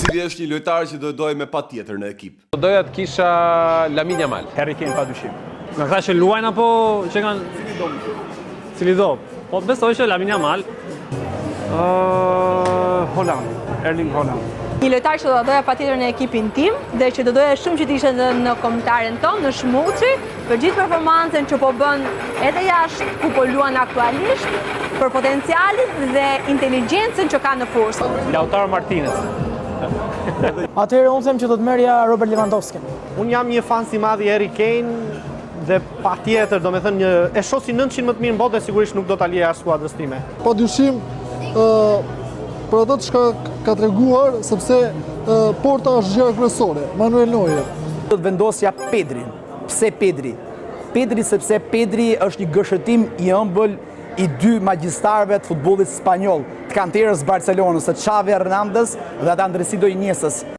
Cili është një lojtar që do e doje me patjetër në ekip? Do doja të kisha Lamine Yamal. Harry Kane padyshim. Nga këta që luajnë apo që kanë Cili do? Cili do? Po besoj që Lamine Yamal. Uh, Haaland, Erling Haaland. Një lojtar që do ta doja patjetër në ekipin tim dhe që do doja shumë që të ishte edhe në kombëtaren tonë, në Shmuçi, për gjithë performancën që po bën edhe jashtë ku po luan aktualisht, për potencialin dhe inteligjencën që ka në fushë. Lautaro Martinez. Atëherë unë them që do të merrja Robert Lewandowski. Unë jam një fans i madh i Harry Kane dhe patjetër, domethënë një e shoh si 900 më të mirë në botë dhe sigurisht nuk do ta lija jashtë skuadrës time. Pa dyshim, ë për atë çka ka treguar, sepse ë, porta është gjëja kryesore, Manuel Neuer. Do të vendosja Pedrin. Pse Pedri? Pedri sepse Pedri është një gërshëtim i ëmbël i dy magjistarëve të futbollit spanjoll, të kanterës Barcelonës, të Xavi Hernandez dhe atë Andresito Iniestës.